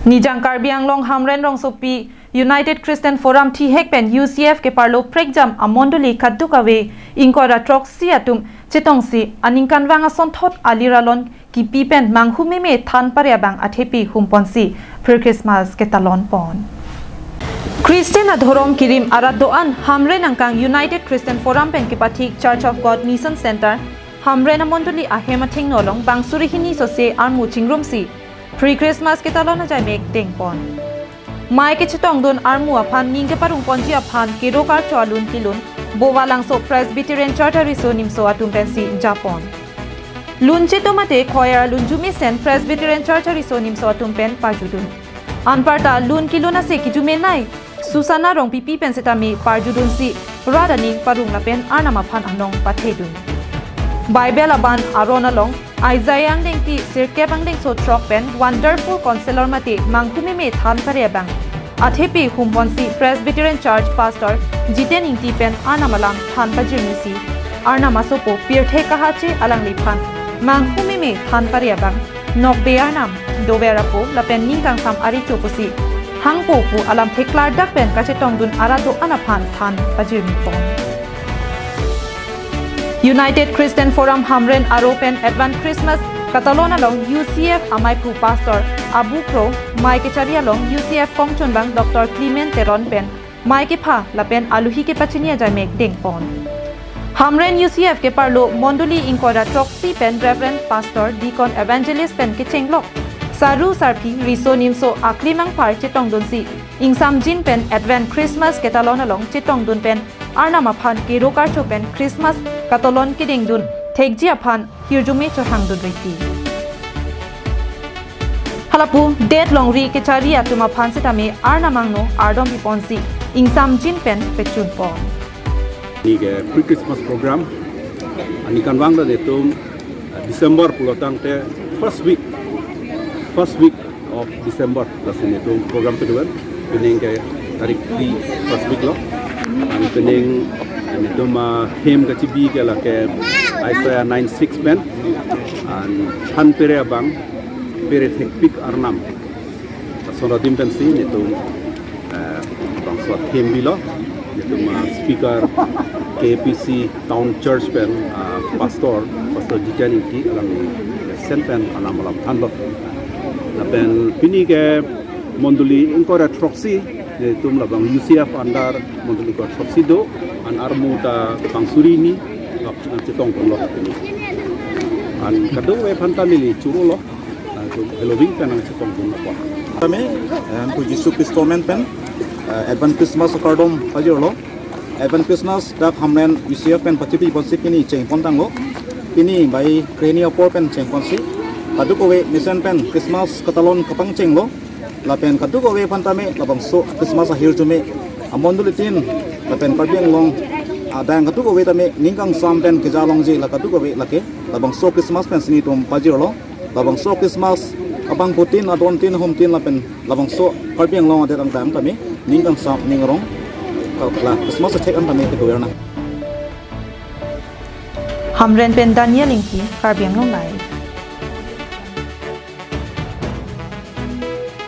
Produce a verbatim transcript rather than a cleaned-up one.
Nijang Karbi Anglong Hamren rongsopi United Christian Forum thihek pen U C F keparlo prekjam amondoli kadokave ingkoi ra throksi atum chetongsi aningkanvang asonthot aliralon kipi pen manghumeme than pare abang athepi humponsi pre-Christmas ketalon pon. Christian adhorom kirim arat do-an Hamren angkang United Christian Forum pen kepathik Church of God Mission Center Hamren amondoli ahem athengno along bang suri hini sose armu chingrumsi pre-Christmas ketalon ajaimek dengpon. Mei kechetongdun armu aphan ning keparungponji aphan Kero Karcho alun kelun Bovalangso Presbyterian Church ariso nimso atum pensi japon. Lun cheto mate choir alun arjumesen Presbyterian Church ariso nimso atum pen parjudun. Anparta lun kelun ase kejumenei Susana Rongpipi pen setame parjudunsi rat aning parong lapen Arnam aphan anong pathedun. Bible aban aron along Isaiah angdengpi sirkep angdengso throk pen Wonderful Counselor mate manghumeme than pare abang athepi humponsi Presbyterian Church Pastor Jiten Ingti pen Arnam alam than pajirnisi Arnam asopo pirthe kahache alangliphan manghumeme than pare abang nokbe Arnam, dover apo lapen ning kangsam arecho pusi hangpo pu alam theklardak pen kachetongdun arat do-an aphan than pajirnipon. United Christian Forum Hamren aro pen Advance Christmas ketalon along U C F amaiphu Pastor Abu Kro, mei kechari along U C F kongchunbang Doctor Clement Teron pen mei kepha lapen aluhi kepachini ajaimek dengpon. Hamren U C F keparlo mondoli ingkoi ra throksi pen Reverend Pastor, Deacon, Evangelist pen kechenglok saru sarpi riso nimso aklim angpar chetongdunsi ingsamjin pen Advance Christmas ketalon along chetongdun pen Arnam aphan Kero Karcho pen Christmas ketalon kedengdun thekji aphan hirjume chohangdun riti. Halapu det longri kechari atum aphan setame Arnam angno ardom piponsi ingsamjin pen pechunpon. Neke pre-Christmas program aningkanvang ta netum, uh, December pulo tangte first week, first week of December lasi netum program kedo-an. Pining ke tarik three, first week lo. An pining netum, uh, hem kachibi ke lake Isaiah nine six pen. An than pare abang pere thekpik Arnam. Lason adim pensi netum, eh, bangso hem bilo. Netum, ah, speaker K A P C Town Church pen, ah, Pastor, Pastor Jiten Ingti alangli mesen pen Arnam alam thanlo. Lapen pini ke mondoli ingkoi ra throksi, netum labang U C F under mondoli ingkoi ra throksi do, an armu ta bang suri hini, lap chetongponlo pini. An kadokave aphan ta neli churolo. Nangtum heloving pen nangchetongdun apot. Tame, eh, antu Jisu Khristo amen pen, eh, Advance Christmas akardom pajirlo. Advance Christmas dak Hamren U C F pen pachipi ponsi pini chengpon tanglo. Pini bai krehini apor pen chengponsi kadokave mesen pen Christmas ketalon kapangchenglo. Lapen kadokave aphan tame labangso Christmas ahirjume amondolitin lapen Karbi Anglong adang kadokave tame ning kangsam pen keja longji la kadokave lake labangso Christmas pensi netum pajirlo. Labangso Christmas abangphutin, adontin, ahumtin lapen labangso Karbi Anglong adet angdeng tame ning kangsam ning arong ka la Christmas athek an tame kedover nang. Hamren pen Daniel Ingti, Karbi Anglong Live.